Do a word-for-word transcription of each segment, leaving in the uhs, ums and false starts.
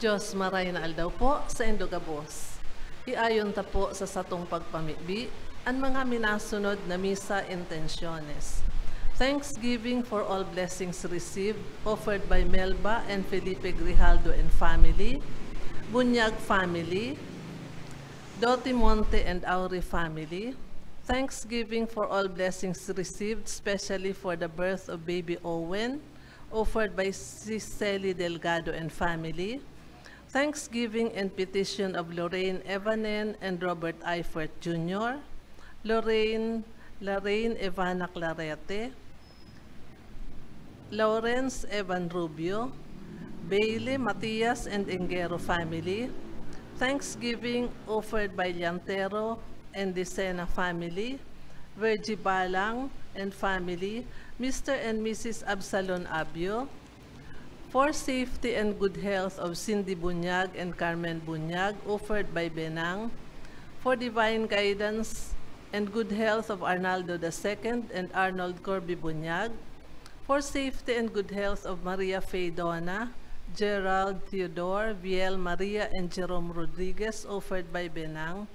Diyos, maray na aldaw po sa indo gabos. Iayon ta po sa satong pagpamibi an mga minasunod na misa intenciones. Thanksgiving for all blessings received, offered by Melba and Felipe Grijaldo and family, Bunyag family, Doti Monte and Auri family. Thanksgiving for all blessings received, especially for the birth of baby Owen, offered by Cicely Delgado and family. Thanksgiving and petition of Lorraine Evanen and Robert Eifert Junior, Lorraine, Lorraine Evana Clarete, Lawrence Evan Rubio, Bailey Matias and Engero family. Thanksgiving offered by Llantero and Dicena family, Virgie Balang and family, Mister and Missus Absalon Abio, for safety and good health of Cindy Bunyag and Carmen Bunyag, offered by Benang, for divine guidance and good health of Arnaldo the second and Arnold Corby Bunyag, for safety and good health of Maria Faye Dona, Gerald Theodore, Viel Maria, and Jerome Rodriguez, offered by Benang.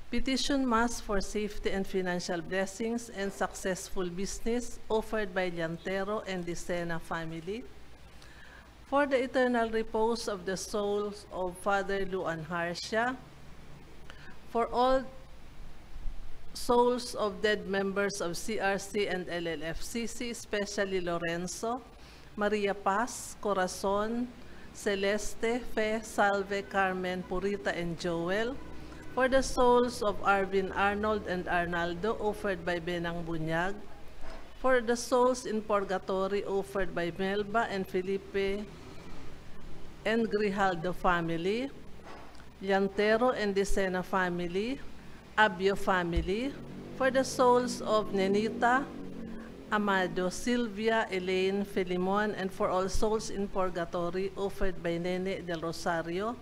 Petition Mass for safety and financial blessings and successful business, offered by Llantero and Dicena family. For the eternal repose of the souls of Father Luan Harcia, for all souls of dead members of C R C and L L F C C, especially Lorenzo, Maria Paz, Corazon, Celeste, Fe, Salve, Carmen, Purita, and Joel, for the souls of Arvin Arnold and Arnaldo, offered by Benang Bunyag, for the souls in purgatory, offered by Melba and Felipe and Grijaldo family, Llantero and Dicena family, Abio family, for the souls of Nenita, Amado, Silvia, Elaine, Filimon, and for all souls in purgatory, offered by Nene del Rosario,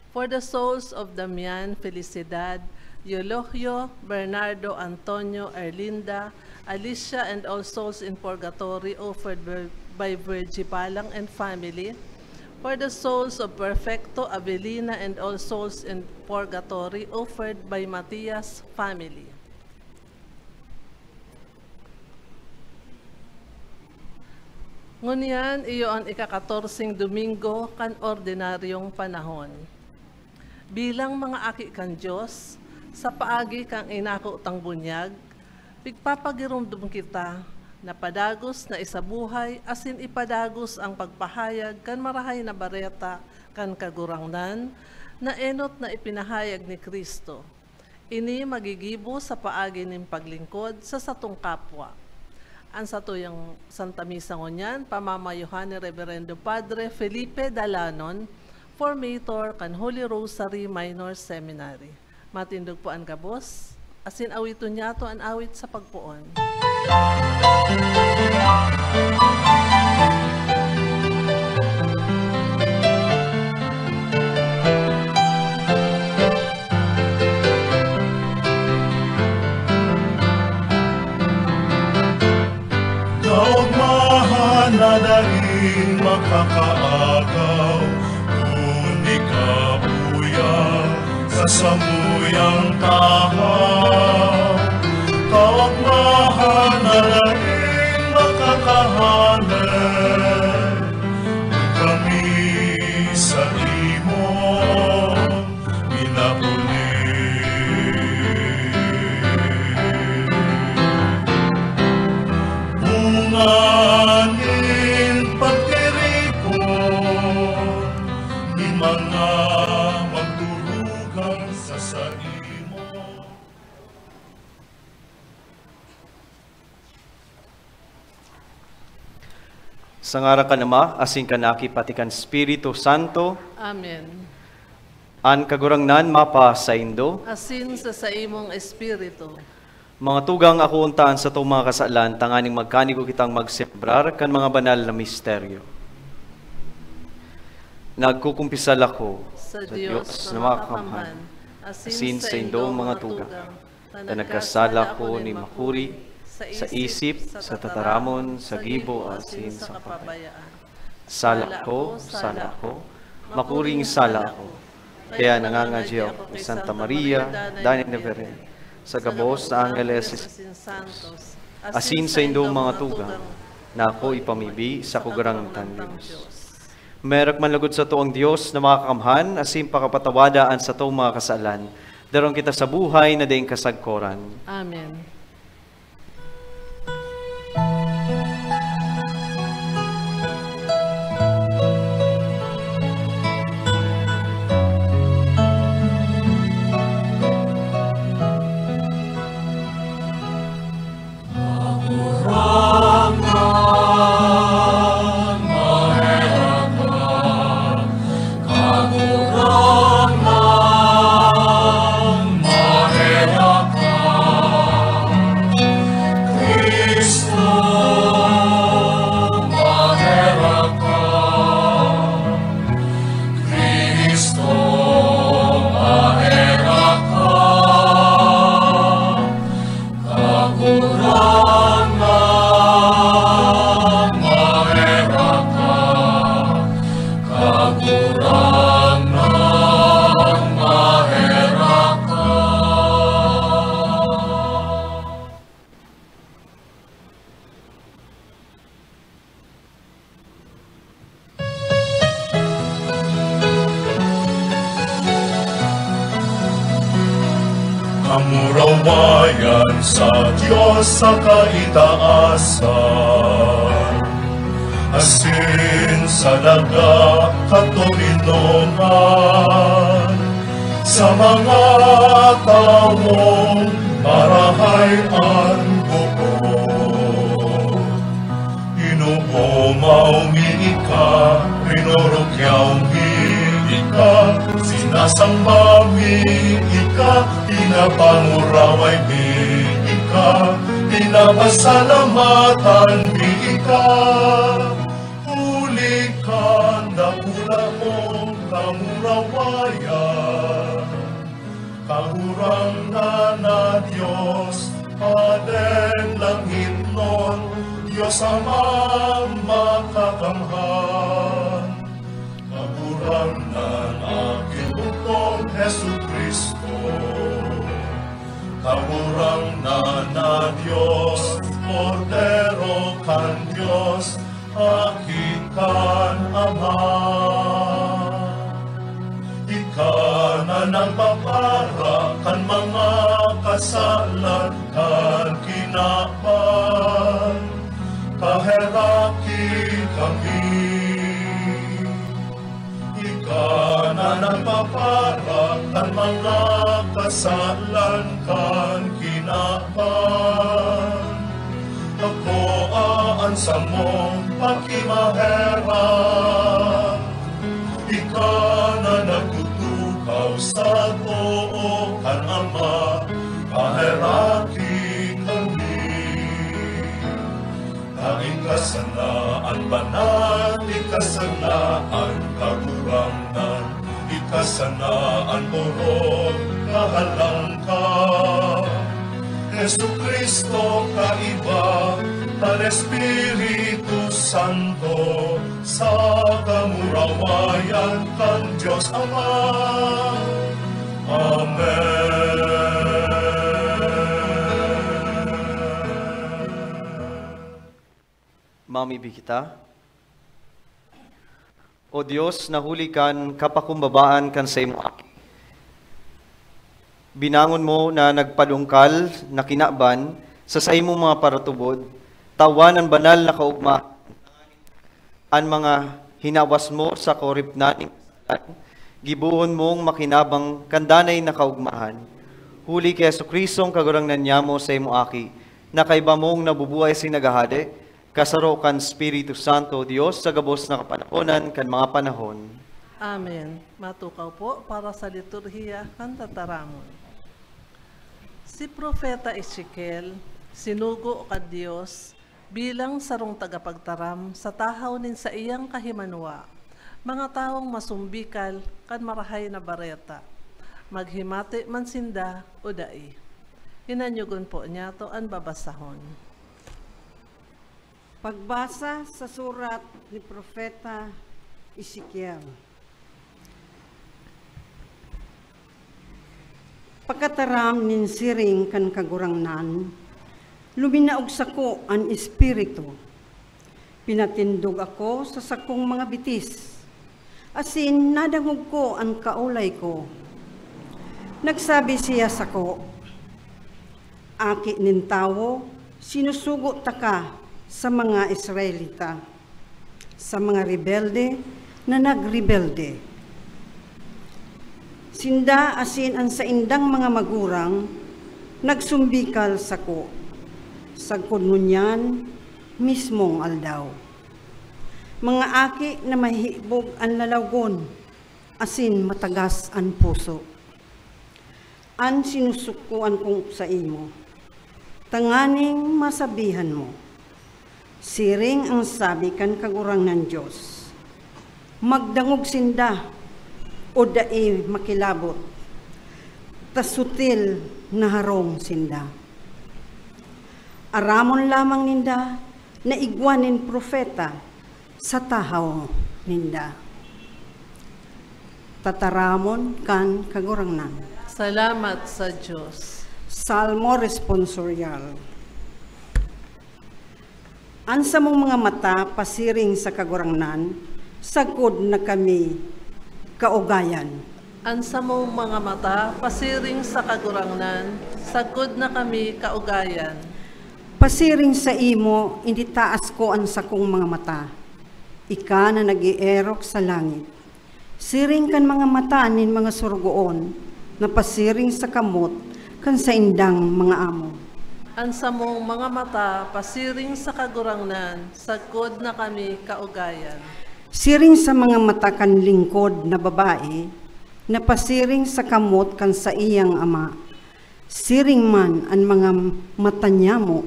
for the souls of Damian, Felicidad, Eulogio, Bernardo, Antonio, Erlinda, Alicia, and all souls in purgatory, offered by, by Virgie Balang and family, for the souls of Perfecto, Avelina, and all souls in purgatory, offered by Matias family. Ngunyan, iyo an ikakatorseng Domingo kan ordinaryong panahon. Bilang mga aki kan Dios, sa paagi kan inako tang bunyag, pigpapagiromdom kita na padagos na isabuhay asin ipadagos ang pagpahayag kan Marahay na Bareta kan Kagurangnan na enot na ipinahayag ni Cristo. Ini magigibo sa paagi nin paglingkod sa satong kapwa. An satuyang Santa Misa ngunyan, pamamayohan ni Reverendo Padre Felipe Dalanon, formator kan Holy Rosary Minor Seminary. Matindog po an gabos, asin awiton niyato an awit sa pagpoon. Kaogmahan na daing makakaagaw, kun di ka buya sa samuyang tahaw. Kaogmahan na daing makakahanap, kami sa imo minapuli. Bunga nin pagtiripon nin mga magturugang sa saimo. Sa ngaran kan Ama, asin kan Aki, pati kan Espiritu Santo. Amen. An Kagurangnan mapasaindo. Asin sa saimong espiritu. Mga tugang, akoon ta an satong mga kasalan, tanganing magkanigo kitang magselebrar kan mga banal na misteryo. Nagkukumpisal ako sa Dios na makakamhan, asin saindo, mga tugang, ta nagkasala ako nin makuri, sa isip, sa tataramon, sa gibo, asin sa kapabayaan. Sala ko, sala ko, Makuring sala ako. Kaya nangangadya ako kay Santa Maria, Danin na Birhen, sa gabos na angeles, asin sa indong mga tugang, na ako ipamibi sa kagurangnan kan Dios. Merak man lugod sato ang Dios na makakamhan asin pakapatawada an satong mga kasalan. Darong kita sa buhay na daing kasagkoran. Amen. Kamurawayan sa Dios sa kaitaasan, asin sa daga katoninongan, sa mga tawong marahay an boot. Inomaw mi ika, rinorokyaw mi ika, sinasamba mi ika, pinapanguraway mi ika, pinapasalamatan mi ika. Huli kan dakula mong kamurawayan, Kagurangnan na Dios, Padeng langitnon, Dios Amang Makakamhan. Kagurangnan na Ginoo, Jesu-Cristo. Kagurangnan na Dios, Kordero kan Dios, Aki kan Ama. Ika na nagpapara kan mga kasalan kan kinaban. Paheraki kami. Ika na nagpapara kan mga kasalan kan kinaban. Akoa an samong pakimaherak. Ika na nagtutukaw sa too kan Ama, paheraki kami. Ta ika sana an banal, ika sana an kagurangnan, ika sana an orog kahalangka. Jesu-Cristo, kaiba kan Espiritu Santo, sa kamurawayan kan Dios Ama. Amen. Mamibi kita. O Dios, na huli kan kapakumbabaan kan saimong Aki, binangon mo na nagpadungkal na kinaban sa saimong mga paratubod, tawan an banal na kaogmahan. An mga hinawas mo sa koripnan nin kasalan, gibohon mong makinabang kan danay na kaogmahan. Huli ki Jesu-Cristo, an Kagurangnan nyamo, saimong Aki, na kaiba mong nabubuhay asin naghahade, kasaro kan Espiritu Santo, Dios, sa gabos na kapanahonan kan mga panahon. Amen. Matukaw po para sa liturhiya kan tataramon. Si Propeta Ezekiel sinugo kan Dios bilang sarong tagapagtaram sa tahaw nin saiyang kahimanwa, mga tawong masumbikal kan Marahay na Bareta, maghimati man sinda o dai. Hinanyogon po niyato an babasahon. Pagbasa sa surat ni Propeta Ezekiel. Pagkataram nin siring kan Kagurangnan, luminaog sako an espiritu. Pinatindog ako sa sakong mga bitis, asin nadangog ko an kaolay ko. Nagsabi siya sako, "Aki nin tawo, sinusugo taka sa mga Israelita, sa mga rebelde na nagrebelde. Sinda asin an saindang mga magurang nagsumbikal sako, sagkod ngunyan mismong aldaw. Mga aki na mahibog an lalawgon asin matagas an puso. An sinusukoan ko saimo, tanganing masabihan mo, siring an sabi kan Kagurangnan Dios, magdangog sinda o dai makilabot, ta sutil na harong sinda. Aramon lamang ninda na igwa nin propeta sa tahaw ninda." Tataramon kan Kagurangnan. Salamat sa Dios. Salmo Responsorial. An samong mga mata pasiring sa Kagurangnan, sagkod na kami kaugayan. An samong mga mata pasiring sa Kagurangnan, sagkod na kami kaugayan. Pasiring saimo, initaas ko an sakong mga mata, ika na nag-eerok sa langit. Siring kan mga mata nin mga sorogoon na pasiring sa kamot kan saindang mga amo. An samong mga mata pasiring sa Kagurangnan, sagkod na kami kaugayan. Siring sa mga mata kan lingkod na babae na pasiring sa kamot kan saiyang ama, siring man an mga mata niyamo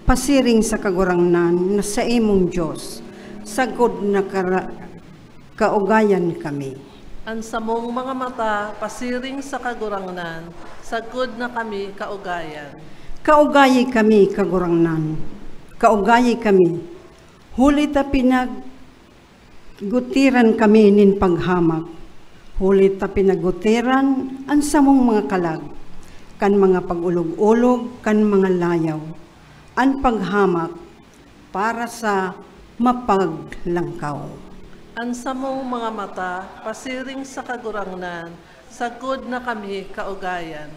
pasiring sa Kagurangnan na saimong Dios, sagkod na kara-, kaugayan kami. An samong mga mata pasiring sa Kagurangnan, sagkod na kami kaugayan. Kaugayi kami, Kagurangnan, kaugayi kami, huli ta pinag-, gutiran kami nin paghamak, huli ta pinagutiran an samong mga kalag, kan mga pag-olog-olog, kan mga layaw. An paghamak para sa mapaglangkaw. An samong mga mata pasiring sa Kagurangnan, sagkod na kami kaugayan.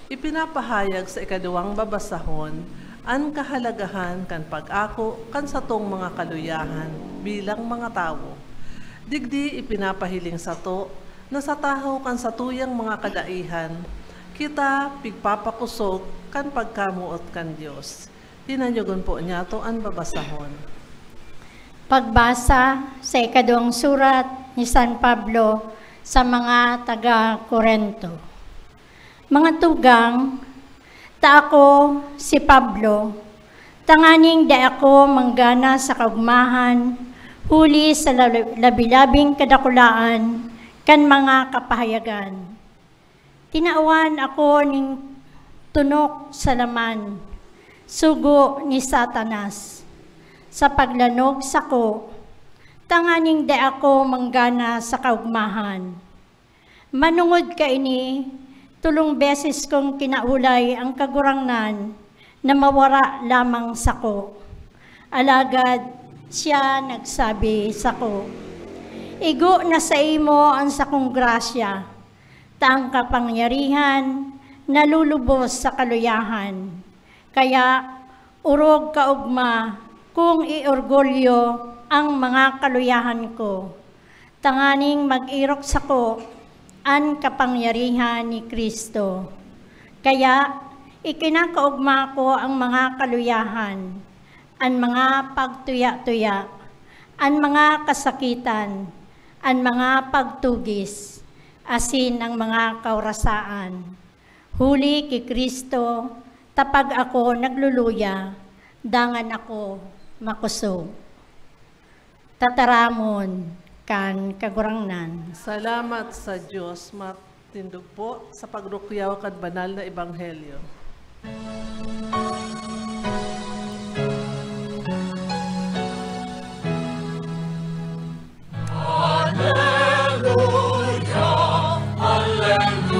Ipinapahayag sa ikaduwang babasahon an kahalagahan kan pag-ako kan satong mga kaluyahan bilang mga tawo. Digdi ipinapahiling sato na sa tahaw kan satuyang mga kadaihan, kita pigpapakosog kan pagkamoot kan Dios. Tinanyogon po niyato an babasahon. Pagbasa sa ikaduwang surat ni San Pablo sa mga taga Corinto. Mga tugang, ta ako si Pablo, tanganing dai ako manggana sa kaogmahan, huli sa lalo-, labi-labing kadakulaan kan mga kapahayagan. Tinawan ako nin tunok sa laman, sugo ni Satanas, sa paglanog sako, tanganing dai ako manggana sa kaogmahan. Manongod kaini, tolong beses kong kinaolay an Kagurangnan na mawara lamang sako. Alagad siya nagsabi sako, "Igo na saimo an sakong grasya, ta an kapangyarihan nalulubos sa kaluyahan." Kaya, orog kaogma kung iorgulyo an mga kaluyahan ko, tanganing mag-erok sako an kapangyarihan ni Cristo. Kaya, ikinakaogma ko an mga kaluyahan, an mga pagtuya-tuya, an mga kasakitan, an mga pagtugis, asin an mga kaurasaan. Huli ki Cristo, ta pag ako nagluluya, dangan ako makosog. Tataramon kan Kagurangnan. Salamat sa Dios. Matindog po sa pagrukyaw kan banal na ebanghelyo. Aleluya, aleluya.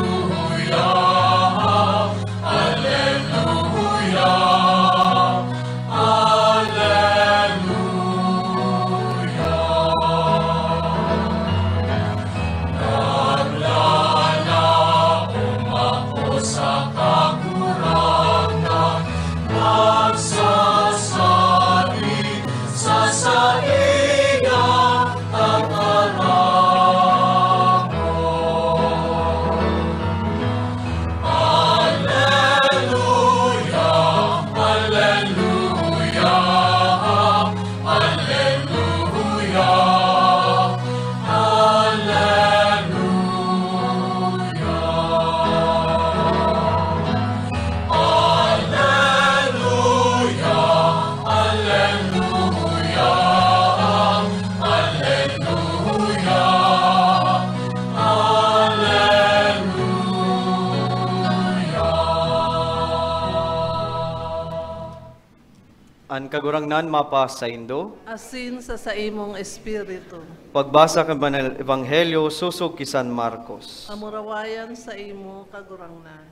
Ang Kagurangnan mapasaindo. Asin sa saimong espiritu. Pagbasa kan Banal Ebanghelyo sosog ki San Marcos. Amurawayan sa imo, Kagurangnan.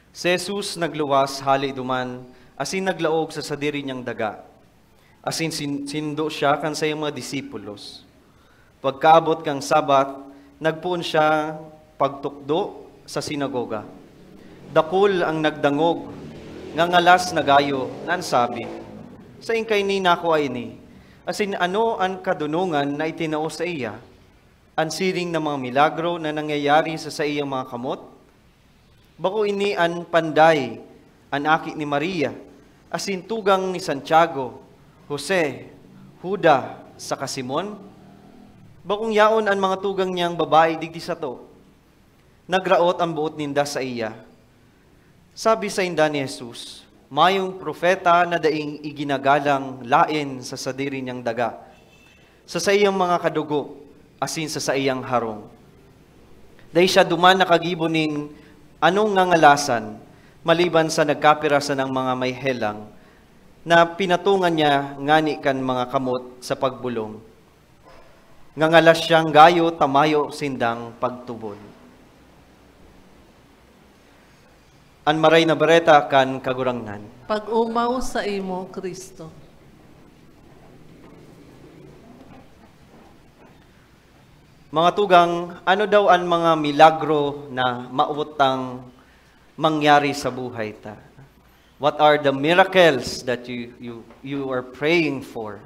Si Jesus nagluwas hale duman asin naglaog sa sadiri niyang daga, asin sin- sinundo siya kan saiyang mga disipulos. Pagkaabot kan Sabat, nagpoon siya pagtukdo sa sinagoga. Dakul ang nagdangog, ngangalas na gayo, na an sabi, "Saen kaini nakua ini? Asin ano an kadonongan na itinao saiya? An siring na mga milagro na nangyayari sa saiyang mga kamot? Bako ini an panday, an aki ni Maria, asin tugang ni Santiago, Jose, Juda, saka Simon? Bakong yaon an mga tugang niyang babae digdi sato?" Nagraot an boot ninda saiya. Sabi sainda ni Jesus, "Mayong propeta na daing iginagalang laen sa sadiri niyang daga, sa saiyang mga kadugo, asin sa saiyang harong. Dai siya duman nakagibo nin anong ngangalasan, maliban sa nagkapira sanang mga may helang, na pinatungan niya ngani kan mga kamot sa pagbolong. Ngangalas siyang gayo ta mayo sindang pagtubod." An Maray na Bareta kan Kagurangnan. Pag-omaw sa imo, Kristo. Mga tugang, ano daw an mga milagro na mawot tang mangyari sa buhay ta? What are the miracles that you, you, you are praying for?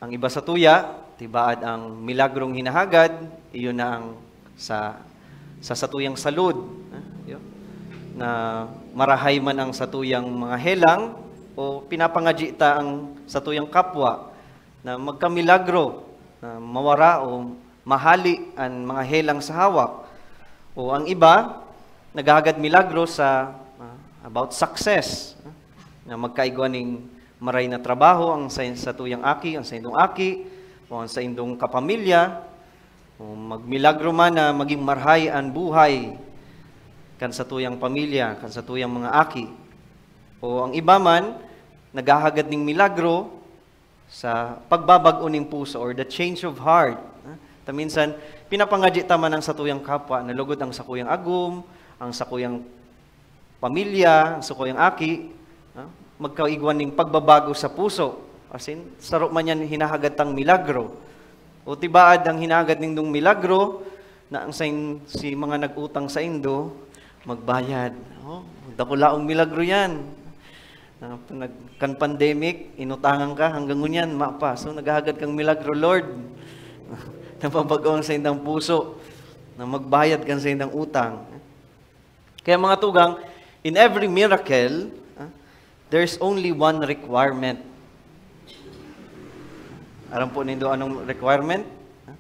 Ang iba sa tuya, tibaad ang milagrong hinahagad, iyon na ang sa, sa satuyang salud, ah, yun, na marahay man ang satuyang mga helang o pinapangadyi ta ang satuyang kapwa na magkamilagro, na mawara o mahali an mga helang sa hawak. O ang iba, naghahagad milagro sa, ah, about success, ah, na magkaigwa ning maray na trabaho ang sa, satuyang aki, ang saindong aki, o ang saindong kapamilya, o magmilagro man na maging marhay an buhay kan satuyang pamilya, kan satuyang mga aki. O ang iba man, naghahagad ning milagro sa pagbabag-o ning puso or the change of heart. Ah, ta minsan, pinapangadyi ta man ang satuyang kapwa na lugod ang sakuyang agom, ang sakuyang pamilya, ang sakuyang aki, ah, magkaigwa ning pagbabago sa puso. As in, saro man yan hinahagad tang milagro. O tibaad ang hinahagad nindong milagro, na ang sain, si mga nag-utang saindo, magbayad. Oh, dakulaong milagro yan. Ah, nag, kan pandemic, inutangan ka, hanggang ngunyan, mapa. So, naghahagad kang milagro, Lord. Napabago ang saindang puso na magbayad kan saindang utang. Kaya mga tugang, in every miracle, ah, there's only one requirement. Aram po nindo anong requirement? Ah,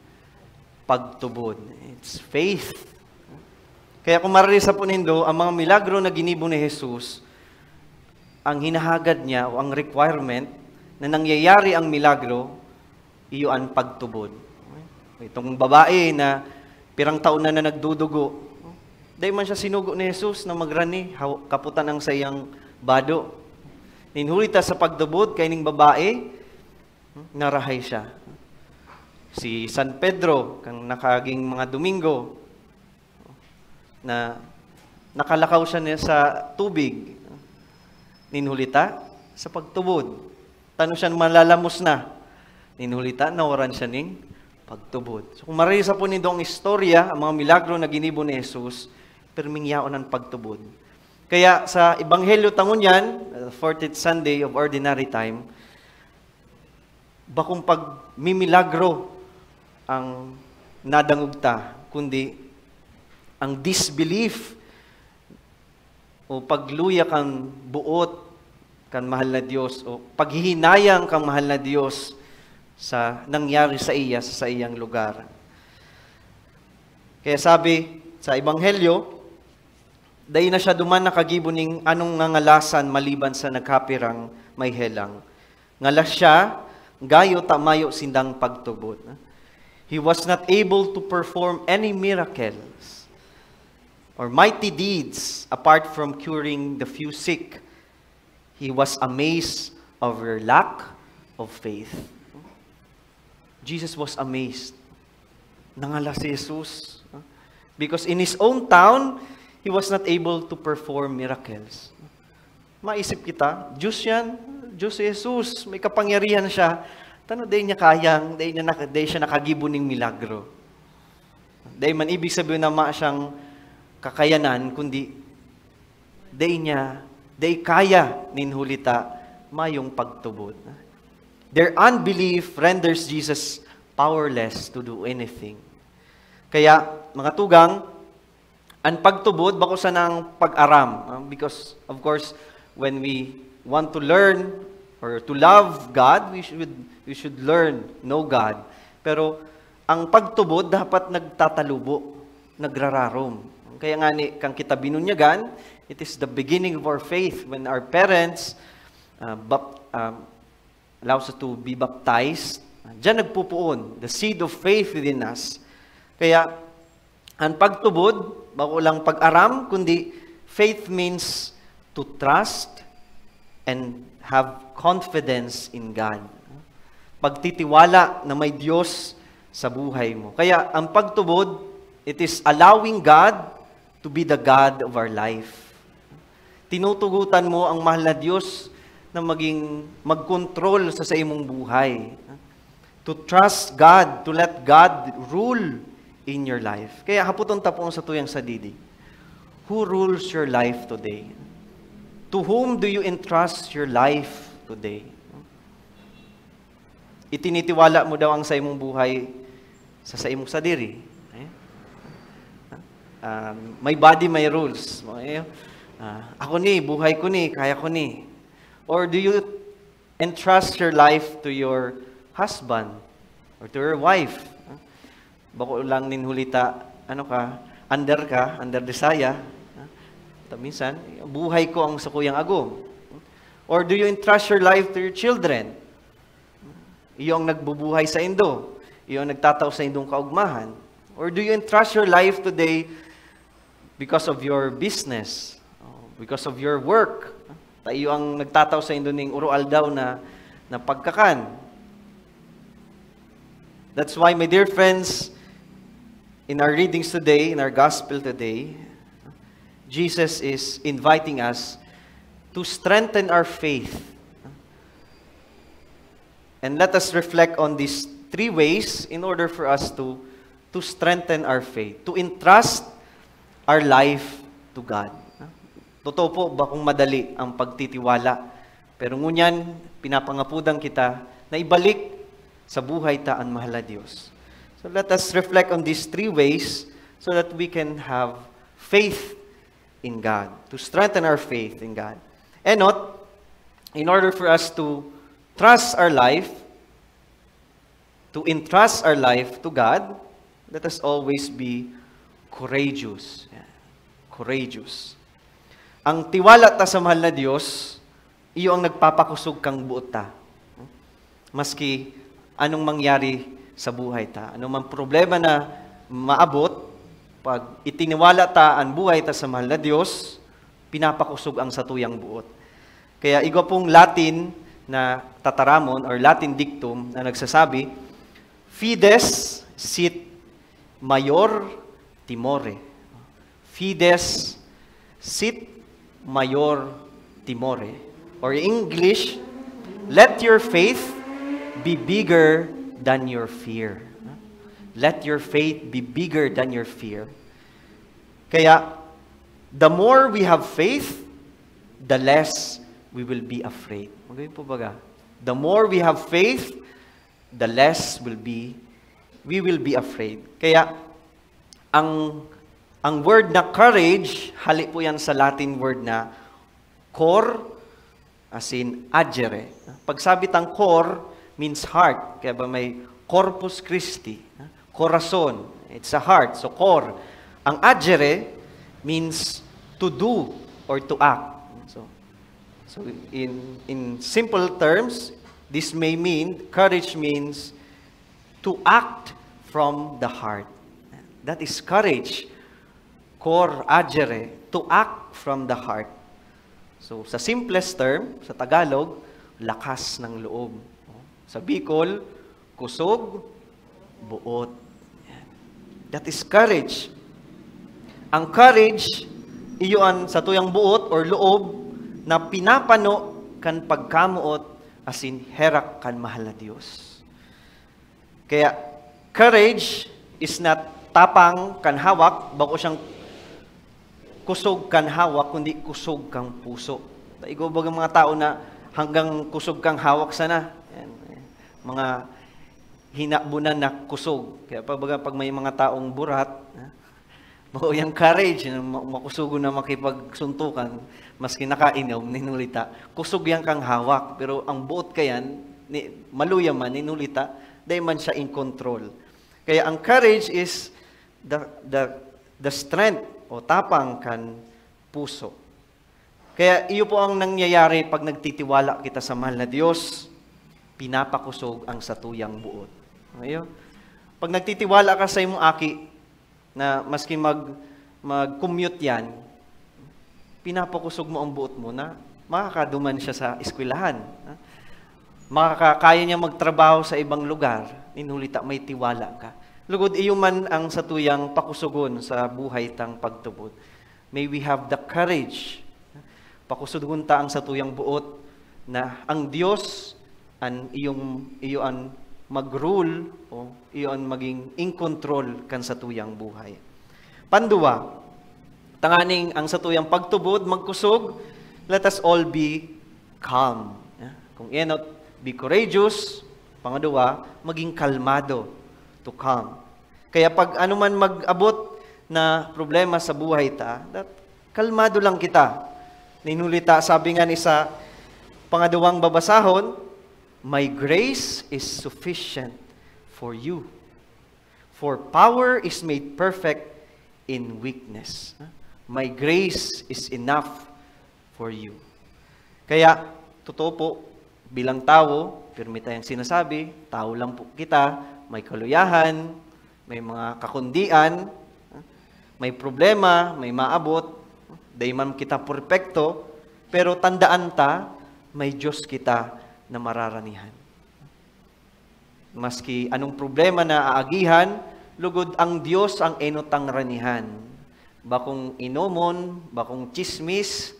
pagtubod. It's faith. Kaya kung mararisa po nindo, ang mga milagro na ginibo ni Jesus, ang hinahagad niya o ang requirement na nangyayari ang milagro, iyo an pagtubod. Itong babae na pirang taon na, na nagdudugo, dai man siya sinugo ni Jesus na magrani, haw-, kaputan ang saiyang bado. Nin huli ta sa pagtubod kaining babae, narahay siya. Si San Pedro, kan nakaaging mga Domingo, na nakalakaw siya ni, sa tubig. Nin huli ta, sa pagtubod. Tano siya malalamos na. Nin huli ta, nawaran siya ning pagtubod. So, kung mararisa po nindo ang istorya, ang mga milagro na ginibo ni Jesus, pirming yaon an pagtubod. Kaya sa Ebanghelyo ta ngunyan, uh, fourteenth Sunday of Ordinary Time, bakong pagmimilagro ang nadangog ta, kundi ang disbelief o pagluya kan boot kan mahal na Dios o paghihinayang kan mahal na Dios sa nangyari saiya sa saiyang lugar. Kaya sabi sa Ebanghelyo, dai na siya duman nakagibo nin anong ngangalasan maliban sa nagkapirang may helang. Ngalas siya, gayo ta mayo sindang pagtubod. He was not able to perform any miracles. or mighty deeds apart from curing the few sick. He was amazed of their lack of faith. Jesus was amazed. Nangala si Jesus. Because in his own town, he was not able to perform miracles. Maisip kita, Diyos yan, Diyos si Jesus, may kapangyarihan siya. Tano, dai niya kayang, dai, niya, naka- dai siya nakagibo ning milagro. Dai man ibig sabihin na ma siyang kakayanan, kundi dai niya, dai kaya nin huli ta mayong pagtubod. Their unbelief renders Jesus powerless to do anything. Kaya, mga tugang, ang pagtubod, bako sanang pag-aram. Ah, because, of course, when we want to learn or to love God, we should, we should learn, know God. Pero, ang pagtubod dapat nagtatalubo, nagrararom. Kaya nga ni, kan kita binunyagan, it is the beginning of our faith when our parents uh, bap- um, allows us to be baptized. Diyan nagpupuon, the seed of faith within us. Kaya, ang pagtubod, bako lang pag-aram, kundi faith means to trust and have confidence in God. Pagtitiwala na may Diyos sa buhay mo. Kaya, ang pagtubod, it is allowing God to be the God of our life. Tinutugutan mo ang mahal na Diyos na maging magkontrol sa, sa imong buhay. To trust God, to let God rule in your life. Kaya haputon ta po ang satuyang sadiri. Who rules your life today? To whom do you entrust your life today? Itinitiwala mo daw ang saimong buhay sa saimong sadiri. Eh? Um, my body, my rules. Eh, ah, ako ni, buhay ko ni, kaya ko ni. Or do you entrust your life to your husband or to your wife? Bako lang nin huli ta, ano ka, under ka, under desire. Ta minsan, buhay ko ang sakuyang agom. Or do you entrust your life to your children? Iyo ang nagbubuhay saindo. Iyo ang nagtatao saindong kaugmahan. Or do you entrust your life today because of your business? Oh, because of your work? Ta iyo ang nagtatao saindo ning uro-aldaw na, na pagkakan. That's why, my dear friends, in our readings today, in our gospel today, Jesus is inviting us to strengthen our faith. And let us reflect on these three ways in order for us to, to strengthen our faith, to entrust our life to God. Totoo po, bakong madali ang pagtitiwala. Pero ngunyan, pinapangapudan kita na ibalik sa buhay ta an mahal na Diyos. So let us reflect on these three ways so that we can have faith in God, to strengthen our faith in God. And not, in order for us to trust our life, to entrust our life to God, let us always be courageous. Yeah. Courageous. Ang tiwala ta sa mahal na Diyos, iyo ang nagpapakosog kan buot ta. Maski anong mangyari sa buhay ta, anong man problema na maabot, pag itiniwala ta an buhay ta sa mahal na Diyos, pinapakosog ang satuyang buot. Kaya igwa pong Latin na tataramon or Latin dictum na nagsasabi, "Fides sit maior timore." "Fides sit maior timore." Or in English, "Let your faith be bigger than your fear." Let your faith be bigger than your fear. Kaya, the more we have faith, the less we will be afraid. Magayon po baga? The more we have faith, the less will be, we will be afraid. Kaya, ang, ang word na courage, hali po yan sa Latin word na cor, as in agere. Pag sabi tang cor, means heart. Kaya ba may Corpus Christi? Corazon. It's a heart. So, cor. Ang agere means to do or to act. So, so in, in simple terms, this may mean, courage means to act from the heart. That is courage. Cor agere, to act from the heart. So, sa simplest term, sa Tagalog, lakas ng loob. Sa Bicol, kusog, buot. That is courage. Ang courage, iyo an satuyang buot or loob na pinapano kan pagkamoot asin herak kan mahal na Dios. Kaya, courage is not tapang kan hawak, bako siyang kusog kan hawak, kundi kusog kang puso. Igo baga mga tao na hanggang kusog kang hawak sana. Yan. Mga hinabunan na kusog. Kaya pag, baga, pag may mga taong burat, ha? Mao yang courage, na ma-, makusugon na makipagsuntukan, maski nakainom, ninulita. Kusog yang kang hawak, pero ang buot kayan, ni, maluya man, ninulita, dai man siya in control. Kaya ang courage is the, the, the strength o tapang kan puso. Kaya iyo po ang nangyayari pag nagtitiwala kita sa mahal na Diyos, pinapakusog ang satuyang buot. Ayo? Pag nagtitiwala ka sa imong aki, na maski mag, mag-commute yan, pinapakusog mo ang buot mo na makakaduman siya sa eskwelahan. Ha? Makaka-, kaya niya magtrabaho sa ibang lugar, ninulita may tiwala ka. Lugod, iyo man ang satuyang pakusugon sa buhay tang pagtubod. May we have the courage. Pakusugon ta ang satuyang buot na ang Dios an iyong, iyo an mag-rule o iyo an maging in control kan satuyang buhay. Panduwa, tanganing ang satuyang pagtubod magkusog, let us all be calm. Ya, kung enot, be courageous. Pangaduwa, maging kalmado, to calm. Kaya pag ano man mag-abot na problema sa buhay ta, that kalmado lang kita. Ninulita, sabi nga ni sa pangaduwang babasahon, "My grace is sufficient for you. For power is made perfect in weakness." My grace is enough for you. Kaya, totoo po, bilang tawo, pirmi tayong sinasabi, tawo lang po kita, may kaluyahan, may mga kakundian, may problema, may maabot, dai man kita perpekto, pero tandaan ta, may Diyos kita na mararanihan. Maski anong problema na aagihan, lugod ang Diyos ang enot tang ranihan. Bakong inomon, bakong tsismis,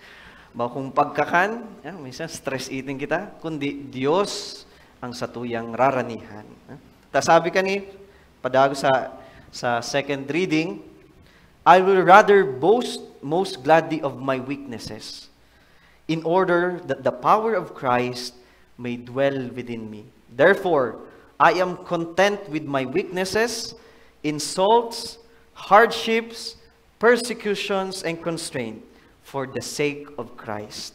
bakong pagkakan, ah, minsan stress eating kita, kundi Diyos ang satuyang raranihan. Ta sabi kani, padagos sa, sa second reading, "I will rather boast most gladly of my weaknesses, in order that the power of Christ may dwell within me. Therefore, I am content with my weaknesses, insults, hardships, persecutions, and constraint for the sake of Christ.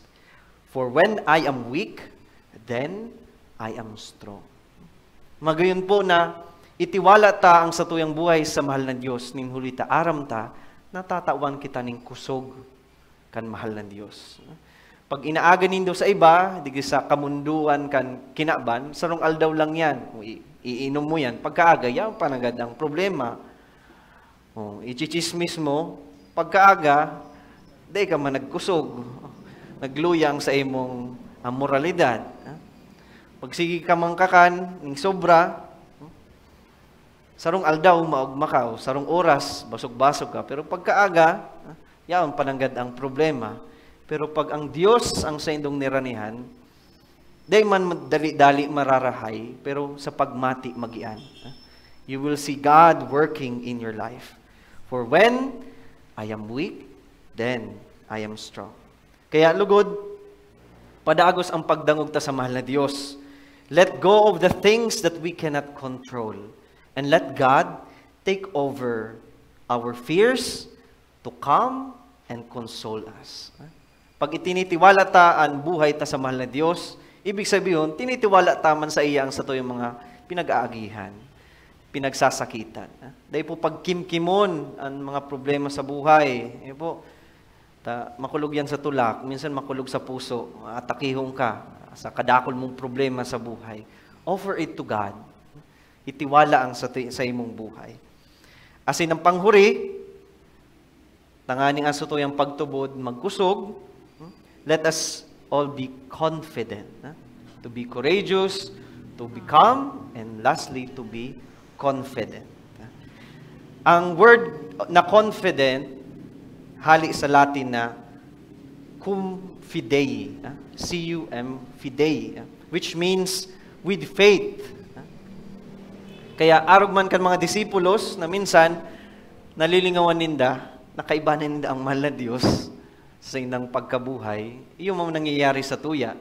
For when I am weak, then I am strong." Magayon po na itiwala ta ang satuyang buhay sa mahal na Diyos, nin huli ta aram ta na tatawan kita nin kusog kan mahal na Diyos. Pag inaaga nindo sa iba, digdi sa kamundoan kan kinaban, sarong aldaw lang yan. Kung i-, iinom mo yan, pagkaaga, yan pa nanggad ang problema. Oh, ichichismis mo, pagkaaga, dai ka man nagkusog, nagluyang sa imong, ah, moralidad. Pag sige ka man kakan ning sobra, sarong aldaw, maogma ka, o sarong oras, basog-basog ka. Pero pagkaaga, yaon pa nanggad ang problema. Pero pag ang Diyos ang saindong niranihan, dai man dali-dali mararahay, pero sa pagmati magian. You will see God working in your life. "For when I am weak, then I am strong." Kaya lugod, padagos ang pagdangog ta sa mahal na Diyos. Let go of the things that we cannot control and let God take over our fears to calm and console us. Pag itinitiwala ta an buhay ta sa mahal na Diyos, ibig sabihin, tinitiwala ta man sa iya ang satuyang mga pinag-aagihan, pinagsasakitan. Dai po pagkimkimon ang mga problema sa buhay. Ayun po, ta, makulog yan sa tulak, minsan makulog sa puso, atakihon ka sa kadakul mong problema sa buhay. Offer it to God. Itiwala ang sa, sa imong buhay. Asin ang panghuri, Tanganing ang satuyang pagtubod magkusog, hmm? Let us all be confident, ha? To be courageous, to be calm, and lastly, to be confident. Ang word na confident, hali sa Latin na cum fidei, ha? C U M fidei, ha? Which means with faith. Kaya arog man kan mga disipulos na minsan nalilingawan ninda na kaiba na ninda ang mahal na Dios sa saindang pagkabuhay, iyo man nangyayari sa tuya.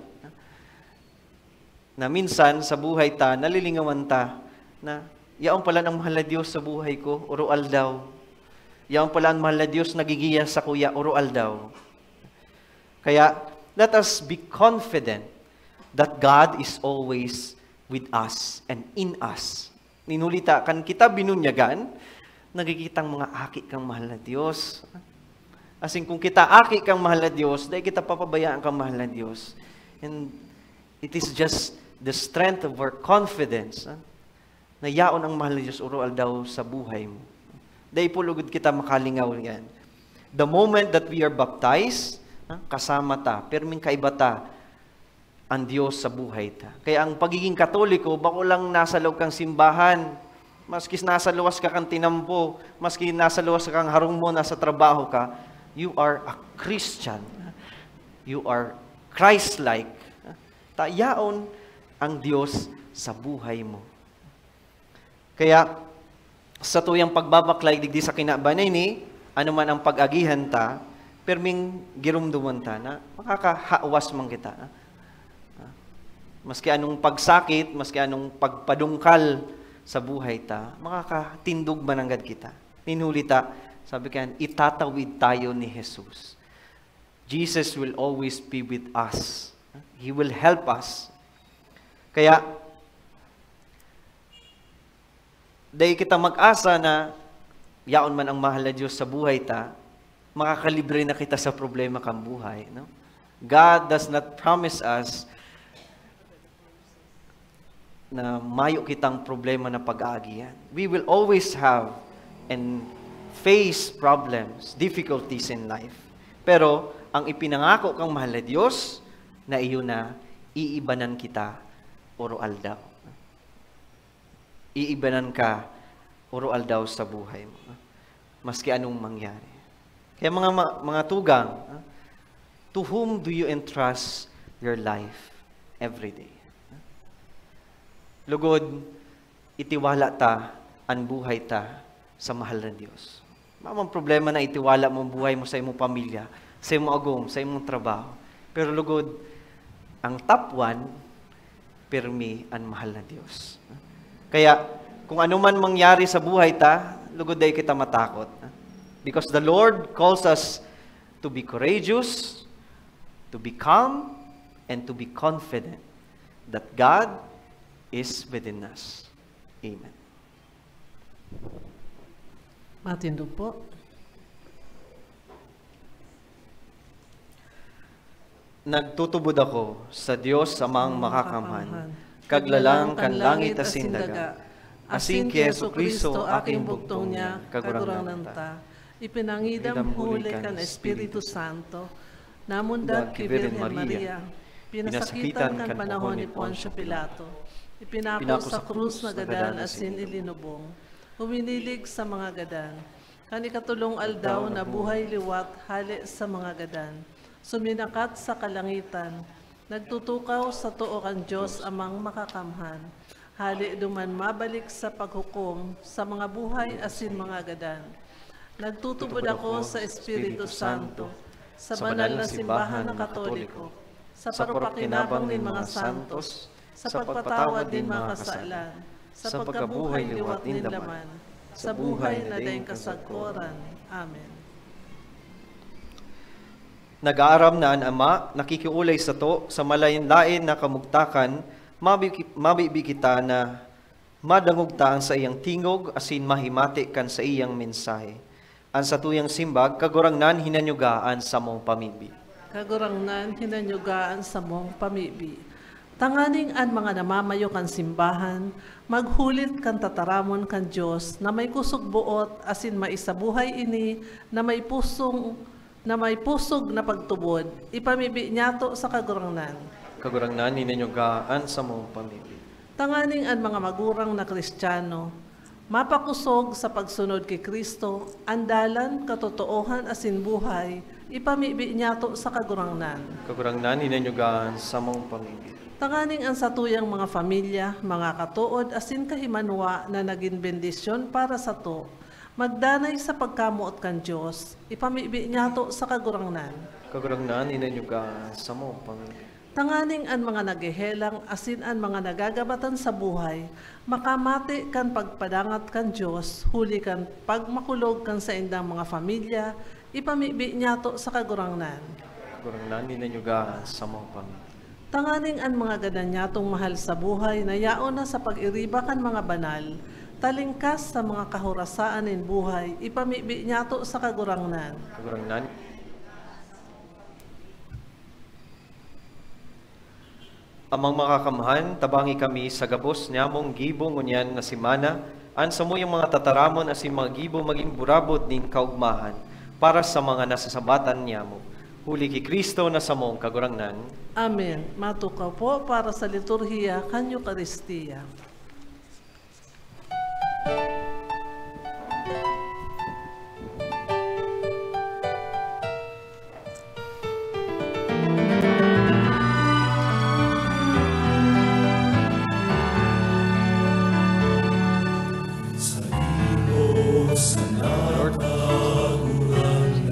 Na minsan sa buhay ta, nalilingawan ta na, "Yaon pala ang mahal na Dios sa buhay ko, oro-aldaw. Yaon pala ang mahal na Dios nagigiya sa kuya, oro-aldaw." Kaya, let us be confident that God is always with us and in us. Nin huli ta, kan kita binunyagan, nakikitang mga aki kang mahal na Dios. Asin kung kita aki kang mahal na Dios, dai kita papabayaan kang mahal na Dios. And it is just the strength of our confidence, ah, na yaon ang mahal na Dios oro-aldaw sa buhay mo. Dai po lugod kita makalingaw yan. The moment that we are baptized, ah, kasama ta, pirming kaiba ta ang Dios sa buhay ta. Kaya ang pagiging Katoliko, bako lang nasa loob kang simbahan, maski nasa luwas ka kang tinampo, maski nasa luwas ka kang harong mo, nasa trabaho ka, you are a Christian. You are Christ-like. Ta yaon ang Dios sa buhay mo. Kaya, sa tuyang pagbabaklay digdi sa kinaban na ini, ano man ang pag-agihan ta, pirming giromdomon ta na makakahawas man kita. Maski anong pagsakit, maski anong pagpadungkal sa buhay ta, makakatindog mananggad kita. Nin huli ta, sabi kan, itatawid tayo ni Jesus. Jesus will always be with us. He will help us. Kaya, dai kita mag-asa na yaon man ang mahal na Dios sa buhay ta, makakalibre na kita sa problema kan buhay, no? God does not promise us na mayo kitang problema na pag-aagihan. We will always have and face problems, difficulties in life. Pero ang ipinangako kang mahal na Dios, na iyo na iibanan kita oro-aldaw. Iibanan ka oro-aldaw sa buhay mo, maski anong mangyari. Kaya mga ma-, mga tugang, ah, to whom do you entrust your life every day? Lugod, itiwala ta an buhay ta sa mahal na Dios. Mamang problema na itiwala mo ang buhay mo sa imong pamilya, sa imong agom, sa imong trabaho. Pero lugod, ang top one, pirmi an mahal na Dios. Kaya, kung ano man mangyari sa buhay ta, lugod dai kita matakot. Because the Lord calls us to be courageous, to be calm, and to be confident that God is within us. Amen. Matindog po. Nagtutubod ako sa Dios Amang Makakamhan, Makakamhan, Kaglalang kan langit asin daga, asin ki Jesu-Cristo, aking bugtong niya, Kagurangnan ta. Ipinangidam huli kan Espiritu Santo, namundag ki Birhen Maria, pinasakitan kan panahon ni Poncio Pilato, ipinako sa krus na gadan asin ilinubong, huminilig sa mga gadan. Kan ikatulong aldaw nabuhay liwat hale sa mga gadan, suminakat sa kalangitan, nagtutukaw sa too kan Dios Amang Makakamhan. Hale duman mabalik sa paghukom sa mga buhay asin mga gadan. Nagtutubod ako sa Espiritu Santo, sa banal na simbahan na Katoliko, sa parupakinabang nin mga santos, sa pagpatawad nin mga kasalan, sa pagkabuhay liwat nin laman, sa buhay na daing kasagkoran. Amen. Nag-aaram na an Ama nakikiolay sato sa malaen-laen na kamugtakan, mabi-, mabibi kita na madangog ta an saiyang tingog asin mahimati kan saiyang mensahe. An satuyang simbag, Kagurangnan, hinanyuga an samong pamibi. Kagurangnan, hinanyuga an samong pamibi. Tanganing an mga namamayo kan simbahan maghulit kan tataramon kan Dios na may kusog boot asin maisabuhay ini na may pusong, na may pusog na pagtubod, ipamibi niyato sa Kagurangnan. Kagurangnan, ininyoga an samong pamibi. Tanganing an mga magurang na Kristiyano mapakosog sa pagsunod ki Cristo, an dalan, katotoohan asin buhay, ipamibi niyato sa Kagurangnan. Kagurangnan, ininyoga an samong pamibi. Tanganing an satuyang mga pamilya, mga katood asin kahimanwa na nagin bendisyon para sato, magdanay sa pagkamoot kan Dios, ipamibi niyato sa Kagurangnan. Kagurangnan, ininyoga an samong pamibi. Tanganing an mga naghehelang asin an mga nagagabatan sa buhay makamate kan pagpadangat kan Dios huli kan pagmakulog kan saindang mga pamilya, ipamibi niyato sa Kagurangnan. Kagurangnan, ininyoga an samong pamibi. Tanganing an mga gadan niyatong mahal sa buhay na yaon na sa pag-iriba kan mga banal, talingkas sa mga kahorasaan nin buhay, ipamibi niyato sa Kagurangnan. Kagurangnan, Amang Makakamhan, tabangi kami sa gabos niyamong gibo ngunyan na semana, an samuyang mga tataramon asin mga gibo magin burabod nin kaogmahan para sa mga nasasabatan niyamo. Huli ki Cristo na samong Kagurangnan. Amen. Matukaw po para sa liturhiya kan Eukaristia. Saimo sana, Kagurangnan,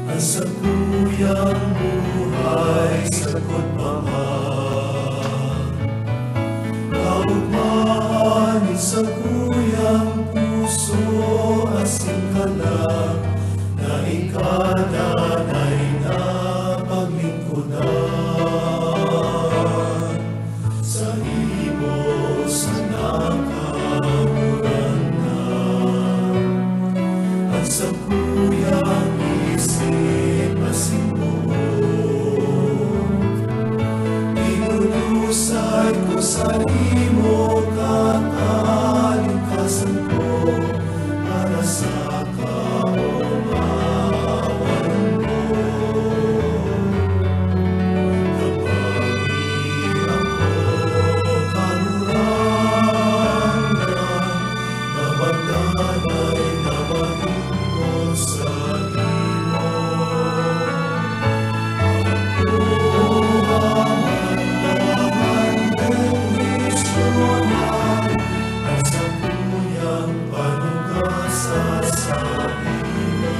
an sakuyang buhay sagkod pa man. Kaogmahan nin sakuyang puso asin kalag na ika danay na paglingkodan. Saimo sana, Kagurangnan, an sakuyang isip asin boot. Idudusay ko saimo katalingkasan ko para sa kaomawan mo. Tabangi ako, Kagurangnan, na magdanay na maglingkod saimo. Akoa man an bendisyonan, an sakuyang panuga sa saimo.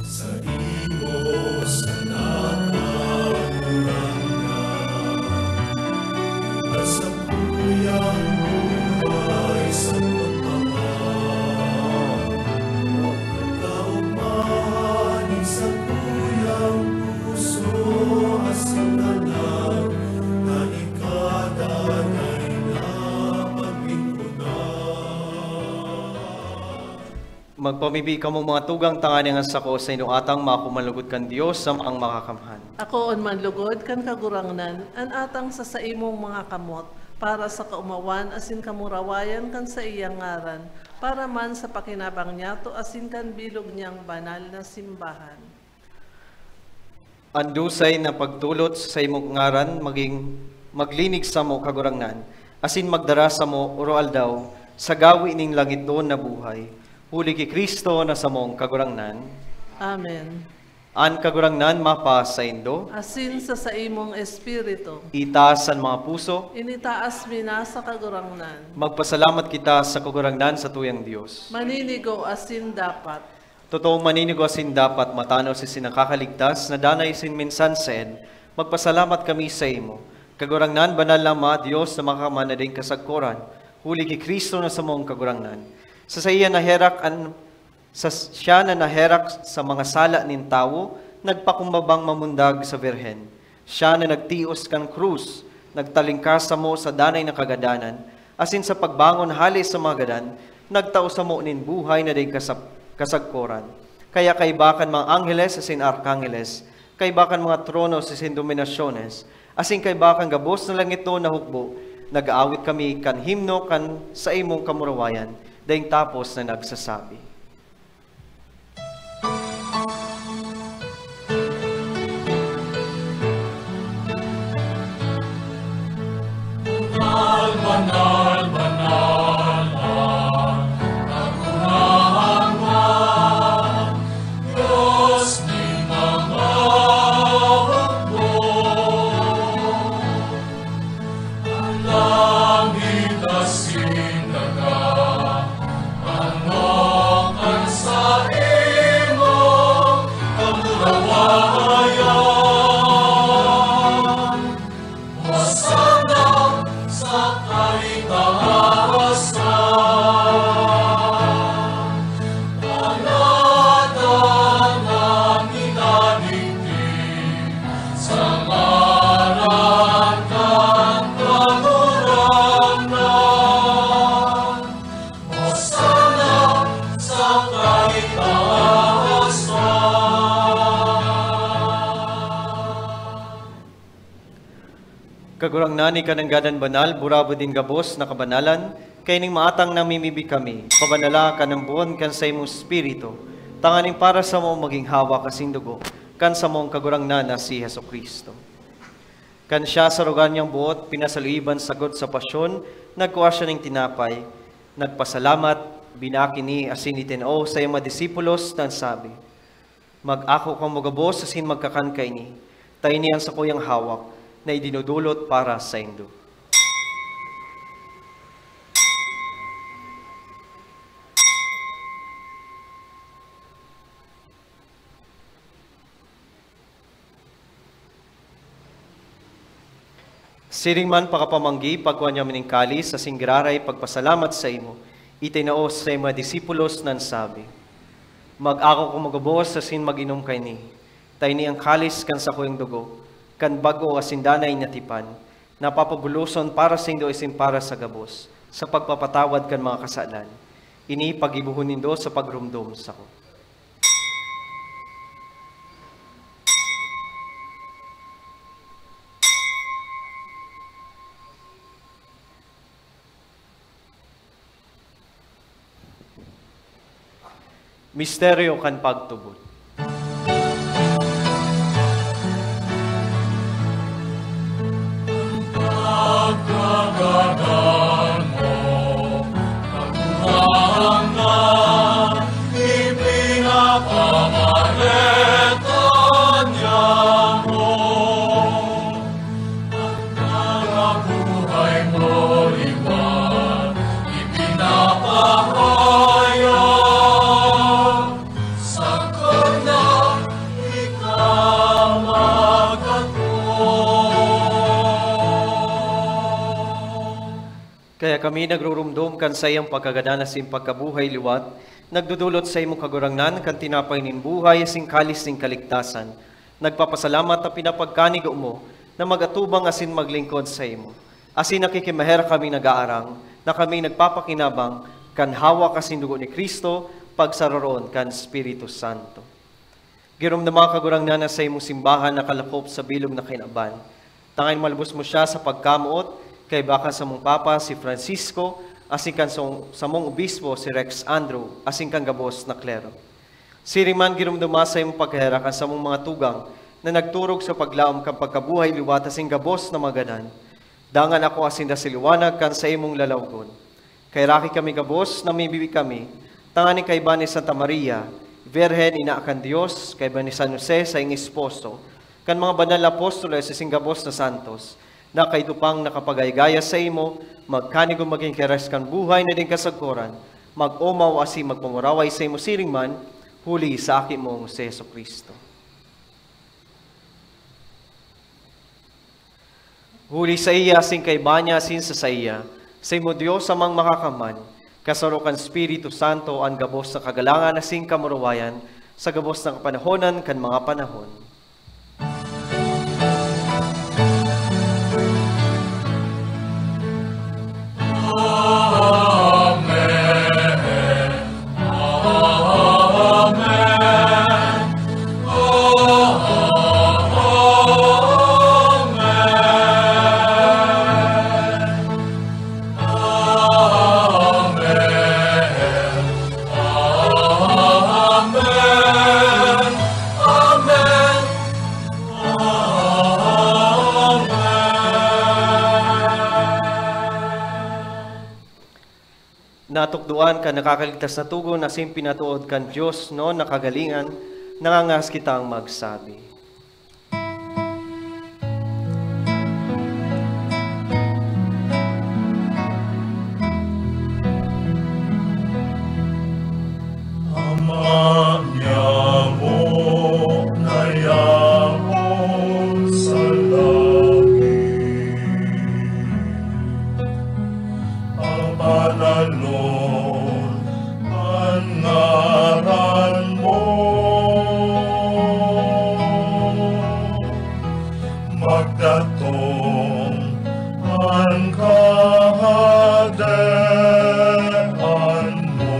Saimo sana, Kagurangnan, an sakuyang buhay sagkod pa man. Kaogmahan nin sakuyang puso asin kalag na ika danay na paglingkodan. Magpamibi kamo, mga tugang, tanganing an sako saindo atang maako man lugod kan Dios, Amang Makakamhan. Akoon man lugod kan Kagurangnan an atang sa saimong mga kamot, para sa kaomawan asin kamurawayan kan saiyang ngaran, para man sa pakinabang niyato asin kan bilog niyang banal na simbahan. An dusay na pagtulot sa saimong ngaran magin maglinig samo, Kagurangnan, asin magdara samo oro-aldaw sa gawi nin langitnon na buhay, huli ki Cristo na samong Kagurangnan. Amen. An Kagurangnan mapasaindo. Asin sa saimong espiritu. Itaas an mga puso. Initaas mi na sa Kagurangnan. Magpasalamat kita sa Kagurangnan, satuyang Dios. Maninigo asin dapat. Totoong maninigo asin dapat, matanos asin nakakaligtas, na danay asin minsan saen, magpasalamat kami saimo, Kagurangnan, banal na Ama, Dios na Makakamhan na daing kasagkoran, huli ki Cristo na samong Kagurangnan. Sa saiya naherak an, sa, siya na naherak sa mga sala nin tawo, nagpakumbabang mamundag sa Birhen. Siya na nagtios kan krus, nagtalingkas samo sa danay na kagadanan, asin sa pagbangon hale sa mga gadan, nagtao samo nin buhay na daing kasap-, kasagkoran. Kaya kaiba kan mga angheles asin arkangheles, kaiba kan mga trono asin dominasyones, asin kaiba kan gabos na langitnon na hukbo, nag-aawit kami kan himno kan saimong kamurawayan, daing tapos na nagsasabi. Banal, banal, banal, ang kagurangan, Diyos nin mga hukbo. An langit asin daga, ano kan saimong kamurawayan? Hosana sa kaitaasan. Panatanan an minadigdi sa ngaran kan Kagurangnan. Hosana sa kaitaasan. Kagurangnan, ika nanggad an banal, burabod nin gabos na kabanalan, kaining maatang namimibi kami, pabanala ka nin boon kan saimong Espiritu, tanganing para samo magin hawak asin dugo kan samong Kagurangnan na si Jesu-Cristo. Kan siya sa rogaw niyang boot pinasaluiban sagkod sa pasyon, nagkua siya nin tinapay, nagpasalamat, binaki ini asin itinao sa iyang mga disipulos na nagsabi, "Mag-ako kamo gabos asin magkakan kaini, ta ini an sakuyang hawak na idinudulot para saindo." Siring man pakapamanggi, pagkua niya nin kalis, asin giraray pagpasalamat saimo, itinao sa mga disipulos na nagsabi, "Mag-ako kamo gabos asin mag-inom kaini, ta ini an kalis kan sakuyang dugo, kan bag-o asin danay na tipan, na papabuloson para saindo asin para sa gabos, sa pagpapatawad kan mga kasalan. Ini paggibohon nindo sa pagromdom sako." Misteryo kan pagtubod. Pagkagadan mo, Kagurangnan, ipinapamareta niamo. An nagabuhay mo liwat, ipinapahayag, sagkod na ika magkatubod. Kaya kami nagruromdom kan saiyang pagkagadan asin pagkabuhay liwat, nagdodolot saimo, Kagurangnan, kan tinapay nin buhay asin kalis nin kaligtasan. Nagpapasalamat ta pinapagkanigo mo na mag-atubang asin maglingkod saimo. Asin nakikimaherak kaming nag-aarang na kami nagpapakinabang kan hawak asin dugo ni Cristo, pagsaroroon kan Espiritu Santo. Giromdoma, Kagurangnan, an saimong simbahan nakalakop sa bilog na kinaban. Tanganing malubos mo siya sa pagkamoot, kaiba kan samong Papa, si Francisco, asin kan sa-, samong Obispo, si Rex Andrew, asin kan gabos na klero. Siring man, giromdoma sa imong pagkaherak an samong mga tugang na nagturog sa paglaom kan pagkabuhay liwat asin gabos na mga gadan. Dangan ako asin da sa liwanag kan saimong lalawgon. Kaheraki kami gabos, namimibi kami, tanganing kaiba ni Santa Maria, Birhen, ina kan Dios, kaiba ni San Jose, saiyang esposo, kan mga banal na apostoles asin gabos na santos, na kaidto pang nakapagayagaya saimo, magkanigo magin keres kan buhay na daing kasagkoran, mag-omaw asin magpamuraway saimo siring man, huli sa Aki mong si Jesu-Cristo. Huli saiya, asin kaiba niya, asin sa saiya, saimo, Dios Amang Makakamhan, kasaro kan Espiritu Santo, an gabos na kagalangan asin kamurawayan, sa gabos na kapanahonan kan mga panahon. Amen. Amen. Tukdoan kan nakakaligtas na togon asin pinatood kan Dios na kagalingan, nangangahas kitang magsabi. Ama niamo na yaon sa langit, pabanalon an ngaran mo. Magdatong an Kahadean mo,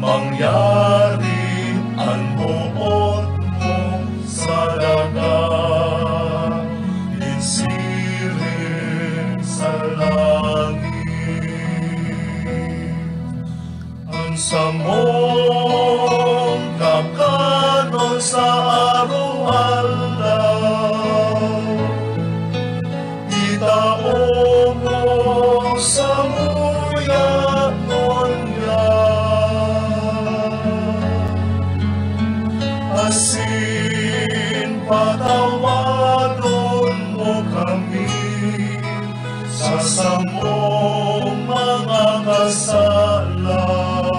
mangyari an boot mo sa daga, nin siring sa langit. An samong kakanon sa aroaldaw, itao mo samuya ngunyan, asin patawadon mo kami sa samong mga kasalan,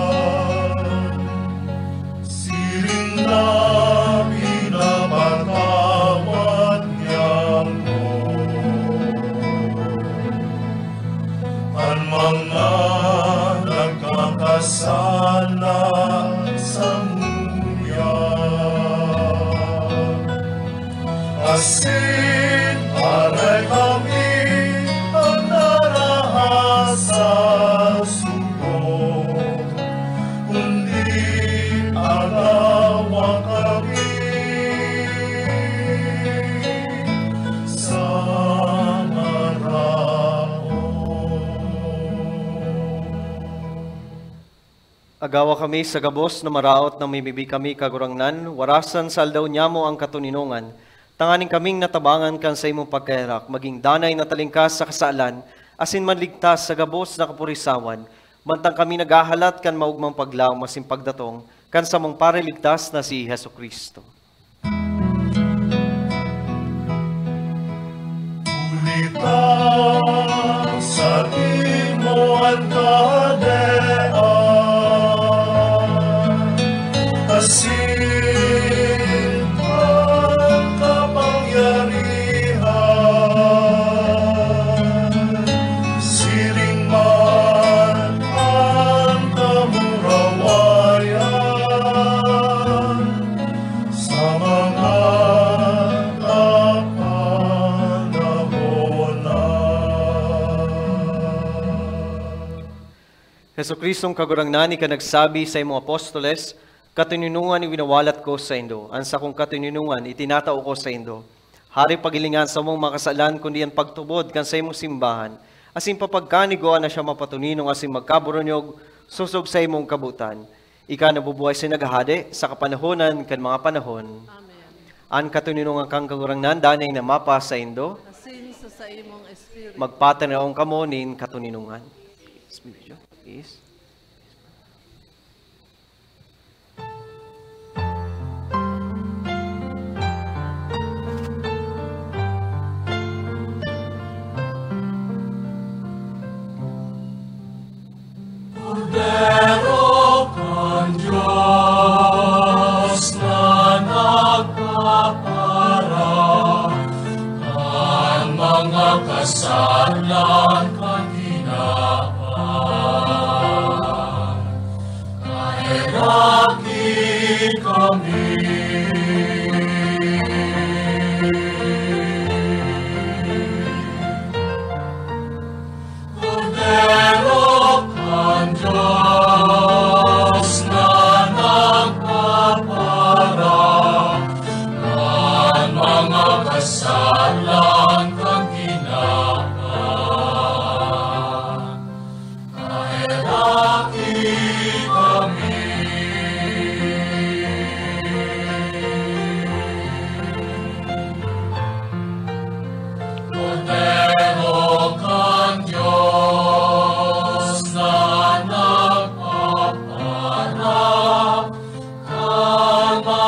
siring na pinapatawad niamo an mga nagkakasala samuya. Asin aray kami an narahay sa suko, kundi agawa kami sa maraot. Agawa kami sa gabos na maraot na mimibi kami, Kagurangnan, warasan sa aldaw nyamo an katoninongan, tanganing kaming natabangan kan saimong pagkaherak, magin danay na talingkas sa kasalan, asin maligtas sa gabos na kapurisawan, mantang kami naghahalat kan maogmang paglaom asin pagdatong kan samong Paraligtas na si Jesu-Cristo. Huli ta saimo an kahadean, asin an kapangyarihan, siring man an kamurawayan sa mga kapanahonan. Jesu-Cristong Kagurangnan, ika nagsabi sa imong apostoles, "Katoninongan iwinawalat ko saindo, an sakong katoninongan itinatao ko saindo." Hare pagilingan sa mong mga kasalan, kundi an pagtubod kan saimong simbahan, asin papagkanigoan na siya mapatoninong asin magkaboronyog sosog sa imong kabotan. Ika nabubuhay asin naghahade sa kapanahonan kan mga panahon. Amen. An katoninongan kan Kagurangnan danay na mapasaindo. Asin sa saimong espiritu. Magpatinaon kamo nin katoninongan. Yes. Kordero kan Dios na nagkapara kan mga kasalan kan kinaban, kaheraki kami. Kordero kan Dios na nagpapara kan mga kasalan kan kinaban, kaheraki kami.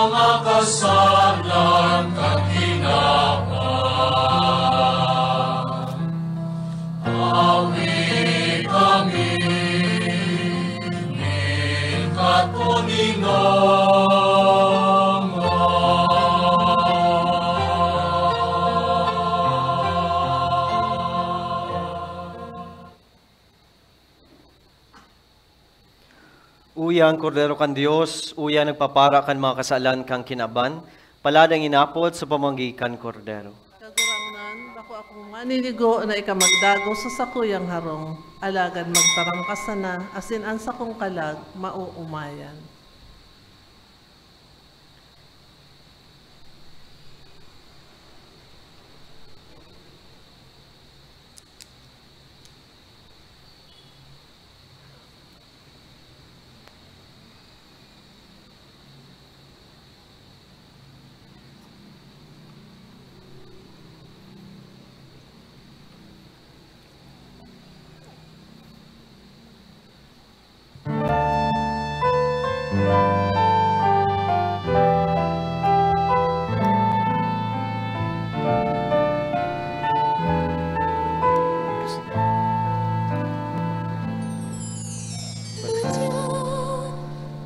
Mga kasalang kakinaban, awi kami nin katoninongan. Uya an Kordero kan Dios, uya nagpapara kan mga kasalan kan kinaban, palad an inapod sa pamanggi kan Kordero. Kagurangnan, bako akong maninigo na ika magdagos sa sakuyang harong, alagad magtaram ka sana, asin an sakong kalag maoomayan.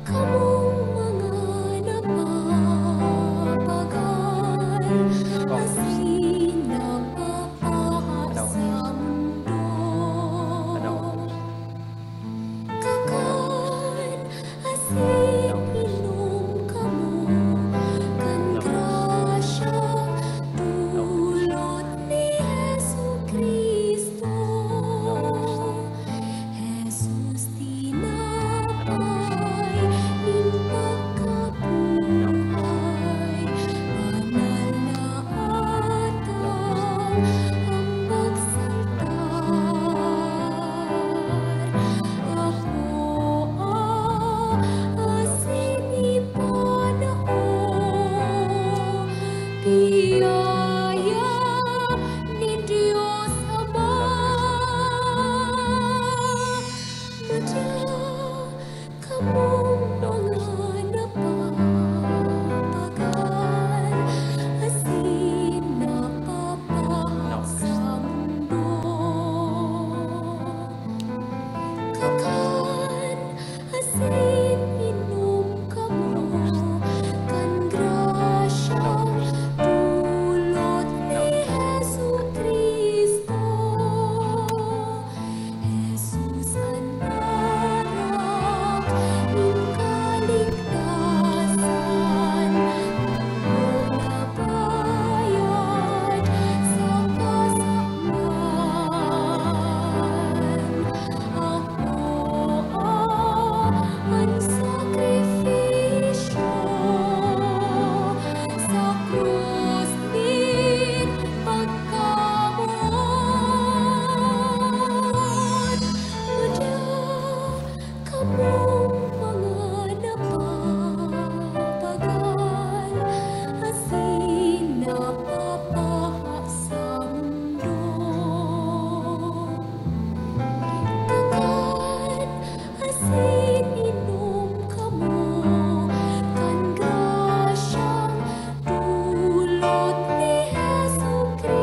Kamong mga napapagal, asin napapaha sa mundo. Kakan asin inom kamo kan grasyang dulot ni Jesu-Cristo. Jesus, tinapay nin pagkabuhay, banal na atang an pagsaltar. Apoa asin ipanao, biyaya nin Dios Ama. Madya kamong mga napapagal, asin napapaha sa mundo. Kakan asin inom kamo kan grasyang dulot ni Jesu-Cristo. Jesus an aram nin kaligtasan, na bayad sa kasalan. Akoa an sakripisyo sa krus nin pagkamoot. Madya kamong mga napapagal, asin napapaha sa mundo. Kakan asin inom kamo kan grasyang dulot ni Jesu-Cristo.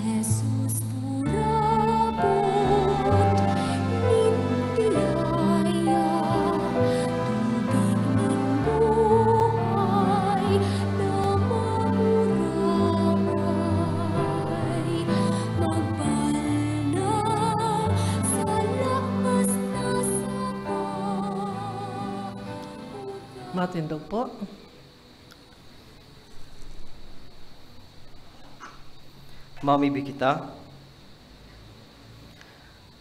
Jesus, burabot nin biyaya, tubig nin buhay na mamuraway, magbanal sa lapas na sapa. Matindog po. Mamibi kita.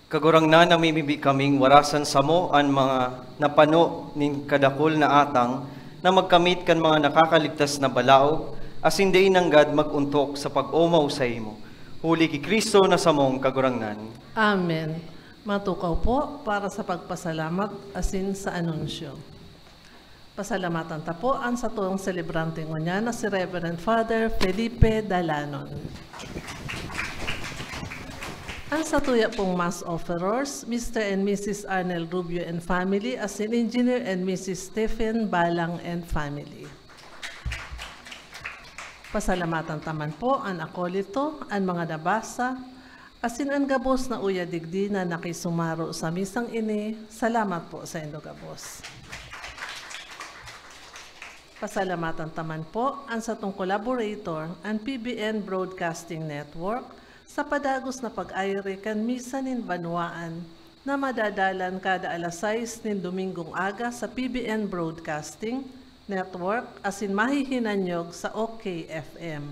Kagurangnan, namimibi kaming warasan samo an mga napano nin kadakul na atang na magkamit kan mga nakakaligtas na balaog, asin dai nanggad mag-ontok sa pag-omaw saimo. Huli ki Cristo na samong Kagurangnan. Amen. Matukaw po para sa pagpasalamat asin sa anunsyo. Pasalamatan ta po an satong selebrante ngunyan na si Reverend Father Felipe Dalanon. An satuya pong Mass Offerers, Mister and Missus Arnel Rubio and family, asin Engineer and Missus Stephen Balang and family. Pasalamatan ta man po an akolito, an mga nabasa, asin an gabos na uya digdi na nakisumaro sa misang ini. Salamat po saindo gabos. Pasalamatan ta man po an satong collaborator, an P B N Broadcasting Network, sa padagos na pag-aire kan Misa nin Banwaan na madadalan kada alas sais nin Domingong aga sa P B N Broadcasting Network asin mahihinanyog sa OK F M.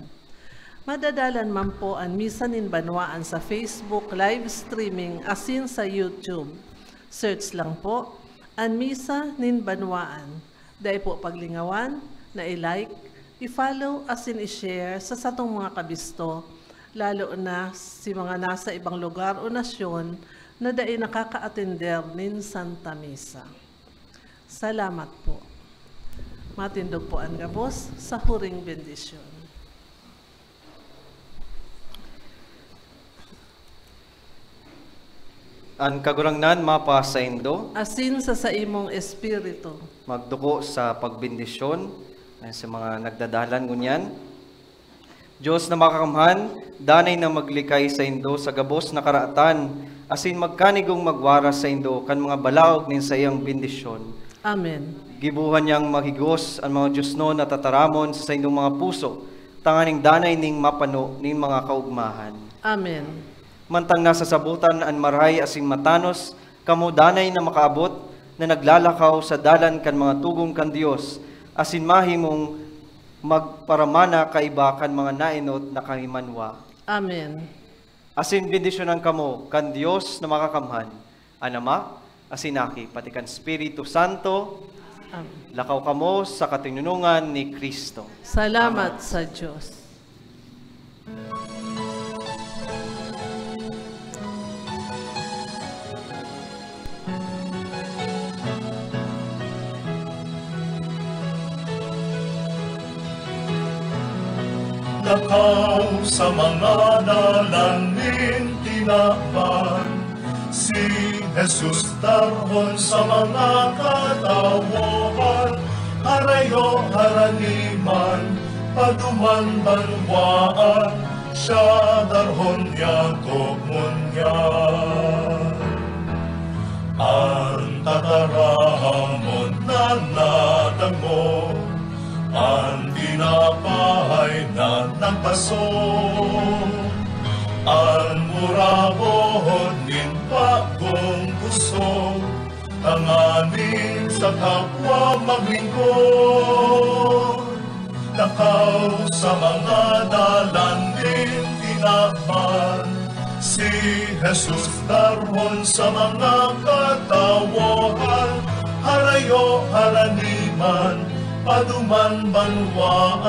Madadalan man po an Misa nin Banwaan sa Facebook live streaming asin sa YouTube. Search lang po, an Misa nin Banwaan. Dai po paglingawan na i-like, i-follow asin i-share sa satong mga kabisto, lalo na si mga nasa ibang lugar o nasyon na dai nakakaatender nin Santa Misa. Salamat po. Matindog po an gabos sa huring bendisyon. An Kagurangnan mapasaindo. Asin sa saimong espiritu. Magduko sa pagbendisyon, eh, sa mga nagdadalan ngunyan. Diyos na makakamhan, danay na maglikay saindo sa gabos na karaatan, asin magkanigong magwaras saindo kan mga balaog nin saiyang bendisyon. Amen. Gibohan niyang mahigos an mga diosnon na tataramon sa saindong mga puso, tanganing danay ning mapano nin mga kaogmahan. Amen. Mantang nasasabotan an maray asin matanos, kamo danay na makaabot na naglalakaw sa dalan kan mga tugang kan Dios, asin mahimong magparamana kaiba kan mga naenot na kahimanwa. Amen. Asin bendisyonan kamo kan Dios na makakamhan, an Ama, asin Aki, pati kan Espiritu Santo. Amen. Lakaw kamo sa katinunongan ni Cristo. Salamat Amen. Sa Dios. Lakaw sa mga dalan nin tinaban, si Jesus darhon sa mga katawohan, harayo, harani man, paduman, banwaan, siya darhon niya, togon niya. An tataramon na nadangog, an tinapay na nagbaso, an murabon nin bagong pusog, tanganing sa kapwa maglingkod. Lakaw sa mga dalan nin tinaban, si Jesus darhon sa mga katawohan, harayo, harani man, paduman, banwaan.